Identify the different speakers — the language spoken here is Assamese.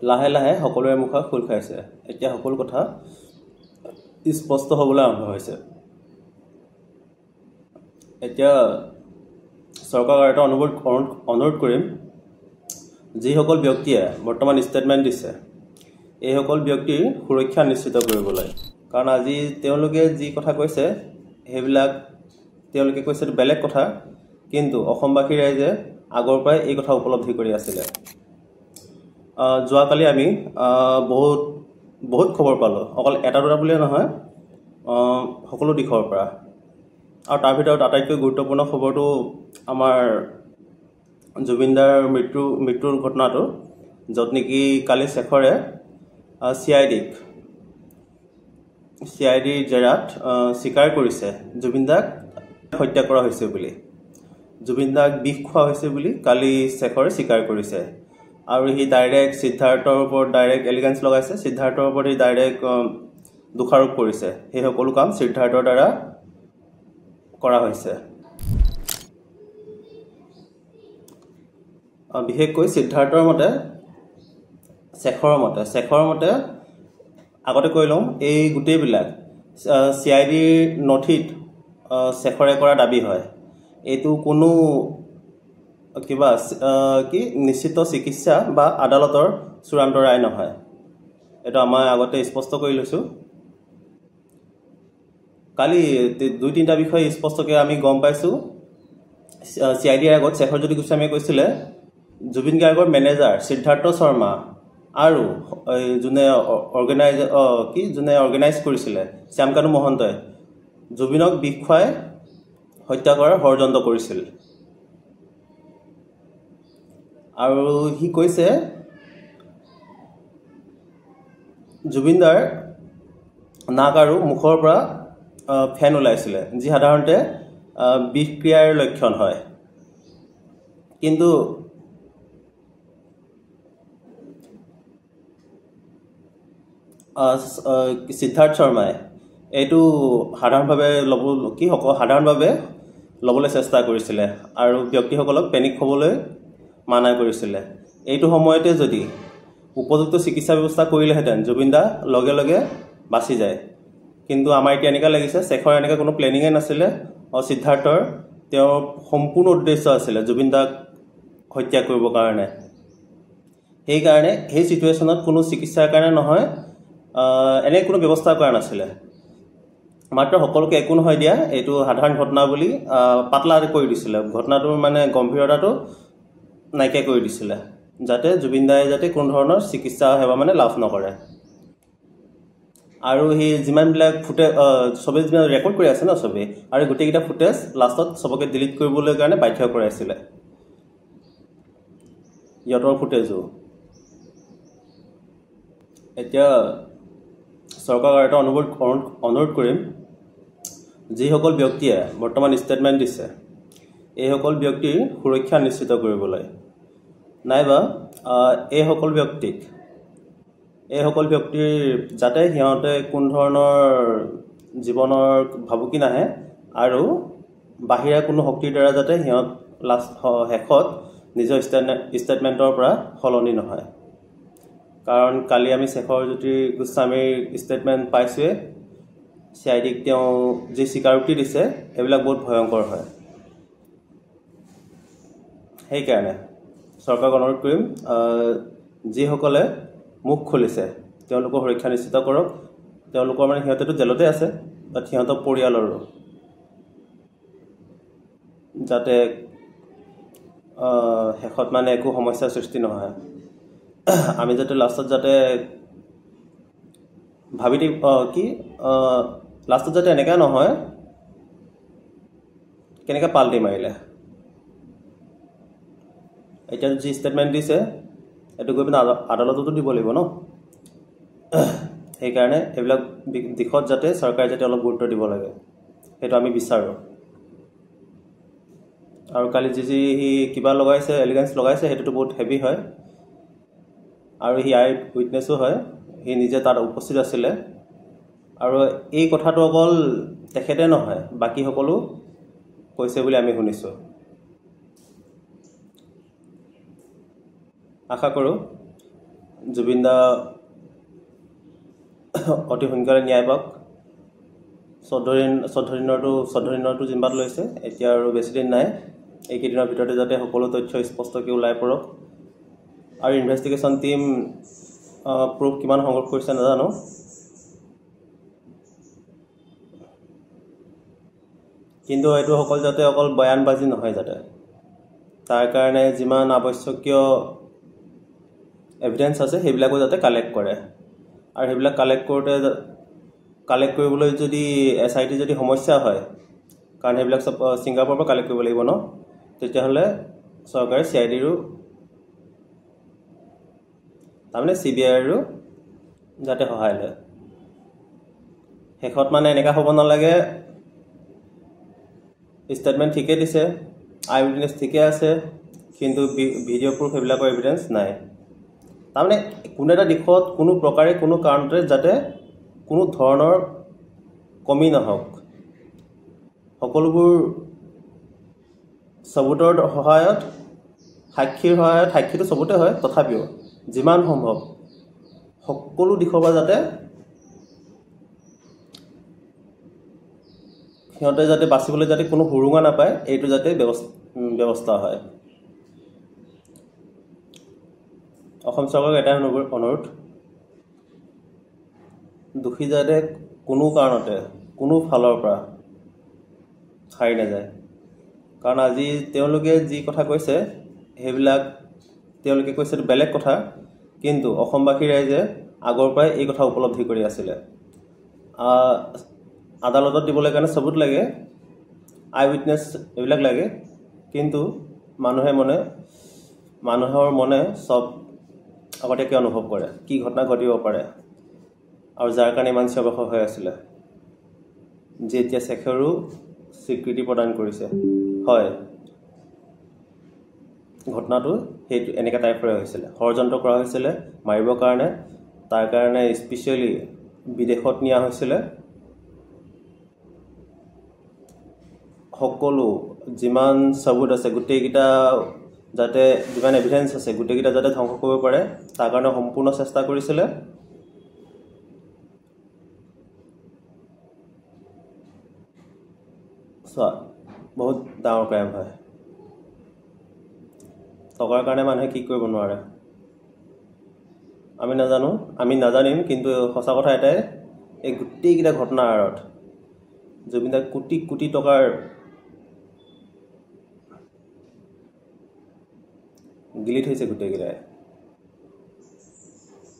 Speaker 1: লাহে লাহে সকলোৰে মুখা খোল খাইছে। এতিয়া সকলো কথা স্পষ্ট হ'বলৈ আৰম্ভ হৈছে। এতিয়া চৰকাৰক এটা অনুৰোধ কৰিম, যিসকল ব্যক্তিয়ে বৰ্তমান ষ্টেটমেণ্ট দিছে এইসকল ব্যক্তিৰ সুৰক্ষা নিশ্চিত কৰিবলৈ। কাৰণ আজি তেওঁলোকে যি কথা কৈছে সেইবিলাক তেওঁলোকে কৈছে বেলেগ কথা, কিন্তু অসমবাসী ৰাইজে আগৰ পৰাই এই কথা উপলব্ধি কৰি আছিলে। যোৱাকালি আমি বহুত বহুত খবৰ পালোঁ, অকল এটা দুটা বুলিয়ে নহয়, সকলো দিশৰ পৰা। আৰু তাৰ ভিতৰত আটাইতকৈ গুৰুত্বপূৰ্ণ খবৰটো আমাৰ জুবিনদাৰ মৃত্যুৰ ঘটনাটো, য'ত নেকি কালি শেখৰে চি I ডিৰ জেৰাত স্বীকাৰ কৰিছে জুবিনদাক হত্যা কৰা হৈছে বুলি, জুবিনদাক বিষ খোৱা হৈছে বুলি কালি শেখৰে স্বীকাৰ কৰিছে। আৰু সি ডাইৰেক্ট সিদ্ধাৰ্থৰ ওপৰত ডাইৰেক্ট এলিগেঞ্চ লগাইছে, সিদ্ধাৰ্থৰ ওপৰত সি ডাইৰেক্ট দোষাৰোপ কৰিছে। সেই সকলো কাম সিদ্ধাৰ্থৰ দ্বাৰা কৰা হৈছে। বিশেষকৈ সিদ্ধাৰ্থৰ মতে, শেখৰৰ মতে আগতে কৈ লওঁ, এই গোটেইবিলাক চি I ডিৰ নথিত শেখৰে কৰা দাবী হয়। এইটো কোনো কিবা কি নিশ্চিত চিকিৎসা বা আদালতৰ চূড়ান্ত ৰায় নহয়, এইটো আমাৰ আগতে স্পষ্ট কৰি লৈছোঁ। কালি দুই তিনিটা বিষয় স্পষ্টকৈ আমি গম পাইছোঁ। চি I ডিৰ আগত শেখৰ জ্যোতি গোস্বামীয়ে কৈছিলে জুবিন গাৰ্গৰ মেনেজাৰ সিদ্ধাৰ্থ শৰ্মা আৰু যোনে অৰ্গেনাইজ কৰিছিলে শ্যামকানু মহন্তই জুবিনক বিষ খুৱাই হত্যা কৰাৰ ষড়যন্ত্ৰ কৰিছিল। আৰু সি কৈছে জুবিনদাৰ নাক আৰু মুখৰ পৰা ফেন ওলাইছিলে, যি সাধাৰণতে বিষক্ৰিয়াৰ লক্ষণ হয়। কিন্তু সিদ্ধাৰ্থ শৰ্মাই এইটো সাধাৰণভাৱে সাধাৰণভাৱে ল'বলৈ চেষ্টা কৰিছিলে আৰু ব্যক্তিসকলক পেনিক হ'বলৈ মানা কৰিছিলে। এইটো সময়তে যদি উপযুক্ত চিকিৎসা ব্যৱস্থা কৰিলেহেঁতেন জুবিনদা লগে লগে বাচি যায়। কিন্তু আমাৰ এতিয়া এনেকুৱা লাগিছে শেখৰ এনেকুৱা কোনো প্লেনিঙে নাছিলে। সিদ্ধাৰ্থৰ তেওঁৰ সম্পূৰ্ণ উদ্দেশ্য আছিলে জুবিনদাক হত্যা কৰিবৰ কাৰণে। সেইকাৰণে সেই চিটুৱেশ্যনত কোনো চিকিৎসাৰ কাৰণে নহয়, এনে কোনো ব্যৱস্থা কৰা নাছিলে। মাত্ৰ সকলোকে একো নহয় দিয়া, এইটো সাধাৰণ ঘটনা বুলি পাতলা কৰি দিছিলে, ঘটনাটোৰ মানে গম্ভীৰতাটো নাইকিয়া কৰি দিছিলে, যাতে জুবিন দাই যাতে কোনো ধৰণৰ চিকিৎসা সেৱা মানে লাভ নকৰে। আৰু সেই যিমানবিলাক ফুটেজ চবেই যিমান ৰেকৰ্ড কৰি আছে ন চবেই, আৰু গোটেইকেইটা ফুটেজ লাষ্টত চবকে ডিলিট কৰিবলৈ কাৰণে বাধ্য কৰাইছিলে, ইহঁতৰ ফুটেজো। এতিয়া চৰকাৰক এটা অনুৰোধ কৰিম, যিসকল ব্যক্তিয়ে বৰ্তমান ষ্টেটমেণ্ট দিছে এইসকল ব্যক্তিৰ সুৰক্ষা নিশ্চিত কৰিবলৈ, নাইবা এইসকল ব্যক্তিৰ যাতে সিহঁতে কোনো ধৰণৰ জীৱনৰ ভাবুকি নাহে আৰু বাহিৰা কোনো শক্তিৰ দ্বাৰা যাতে সিহঁত শেষত নিজৰ ষ্টেটমেণ্টৰ পৰা সলনি নহয়। কাৰণ কালি আমি শেখৰ জ্যোতি গোস্বামীৰ ষ্টেটমেণ্ট পাইছোঁৱে, চি I ডিক তেওঁ যি স্বীকাৰোক্তি দিছে সেইবিলাক বহুত ভয়ংকৰ হয়। সেইকাৰণে চৰকাৰক অনুৰোধ কৰিম, যিসকলে মুখ খুলিছে তেওঁলোকৰ সুৰক্ষা নিশ্চিত কৰক। তেওঁলোকৰ মানে সিহঁতেতো জেলতে আছে, বাট সিহঁতৰ পৰিয়ালৰো যাতে শেষত মানে একো সমস্যাৰ সৃষ্টি নহয়। আমি যাতে লাষ্টত যাতে ভাবি কি লাষ্টত যাতে এনেকুৱা নহয় কেনেকৈ পাল্টি মাৰিলে। এতিয়া যি ষ্টেটমেণ্ট দিছে এইটো গৈ পিনে আদালততো দিব লাগিব ন। সেইকাৰণে এইবিলাক দিশত যাতে চৰকাৰে যাতে অলপ গুৰুত্ব দিব লাগে, সেইটো আমি বিচাৰোঁ। আৰু কালি যি যি সি কিবা লগাইছে, এলিগেঞ্চ লগাইছে, সেইটোতো বহুত হেভি হয়। আৰু সি আই উইটনেছো হয়, সি নিজে তাত উপস্থিত আছিলে। আৰু এই কথাটো অকল তেখেতে নহয়, বাকীসকলো কৈছে বুলি আমি শুনিছোঁ। আশা কৰোঁ জুবিন দা অতি সোনকালে ন্যায় পাওক। 14 দিনৰটো জিম্মাত লৈছে, এতিয়া আৰু বেছি দিন নাই। এইকেইদিনৰ ভিতৰতে যাতে সকলো তথ্য স্পষ্টকৈ ওলাই পৰক। আৰু ইনভেষ্টিগেশ্যন টীম প্ৰুফ কিমান সংগ্ৰহ কৰিছে নাজানো, কিন্তু এইটো সকল যাতে অকল বয়ানবাজি নহয়, যাতে তাৰ কাৰণে যিমান আৱশ্যকীয় এভিডেঞ্চ আছে সেইবিলাকো যাতে কালেক্ট কৰে। আৰু সেইবিলাক কালেক্ট কৰিবলৈ যদি এছ I T যদি সমস্যা হয়, কাৰণ সেইবিলাক চব ছিংগাপুৰৰ পৰা কালেক্ট কৰিব লাগিব ন, তেতিয়াহ'লে চৰকাৰে চি I ডিৰো তাৰমানে চি বি আইৰো যাতে সহায় লয়। শেষত মানে এনেকুৱা হ'ব নালাগে, ষ্টেটমেণ্ট ঠিকেই দিছে, আই উইটনেছ ঠিকে আছে, কিন্তু ভিডিঅ' প্ৰুফ সেইবিলাকৰ এভিডেঞ্চ নাই। তাৰমানে কোনো এটা দিশত কোনো প্ৰকাৰে কোনো কাৰণতে যাতে কোনো ধৰণৰ কমি নহওক, সকলোবোৰ চবুতৰ সহায়ত, সাক্ষীৰ সহায়ত, সাক্ষীটো চবতে হয়, তথাপিও যিমান সম্ভৱ সকলো দিশৰ পৰা যাতে সিহঁতে যাতে বাচিবলৈ যাতে কোনো সুৰুঙা নাপায়, এইটো যাতে ব্যৱস্থা হয়। অসম চৰকাৰক এটাই অনুৰোধ, দোষী যাতে কোনো কাৰণতে কোনো ফালৰ পৰা সাৰি নাযায়। কাৰণ আজি তেওঁলোকে যি কথা কৈছে সেইবিলাক তেওঁলোকে কৈছে বেলেগ কথা, কিন্তু অসমবাসী ৰাইজে আগৰ পৰাই এই কথা উপলব্ধি কৰি আছিলে। আদালতত দিবলৈ কাৰণে চবুত লাগে, আই উইটনেছ এইবিলাক লাগে, কিন্তু মানুহৰ মনে চব আগতীয়াকৈ অনুভৱ কৰে কি ঘটনা ঘটিব পাৰে, আৰু যাৰ কাৰণে ইমান চিঞৰ বাখৰ হৈ আছিলে, যে এতিয়া শেখৰো স্বীকৃতি প্ৰদান কৰিছে, হয় ঘটনাটো সেইটো এনেকুৱা টাইপৰে হৈছিলে, ষড়যন্ত্ৰ কৰা হৈছিলে মাৰিবৰ কাৰণে, তাৰ কাৰণে স্পেচিয়েলি বিদেশত নিয়া হৈছিলে। সকলো যিমান চাবুত আছে গোটেইকেইটা যাতে, যিমান এভিডেঞ্চ আছে গোটেইকেইটা যাতে ধ্বংস কৰিব পাৰে তাৰ কাৰণে সম্পূৰ্ণ চেষ্টা কৰিছিলে। চোৱা, বহুত ডাঙৰ ক্ৰাইম হয়, টকাৰ কাৰণে মানুহে কি কৰিব নোৱাৰে আমি নাজানো, আমি নাজানিম, কিন্তু সঁচা কথা এটাই, এই গোটেইকেইটা ঘটনাৰ আঁৰত জুবিনদাক কোটি কোটি টকাৰ গিলি থৈছে গোটেইকেইটাই।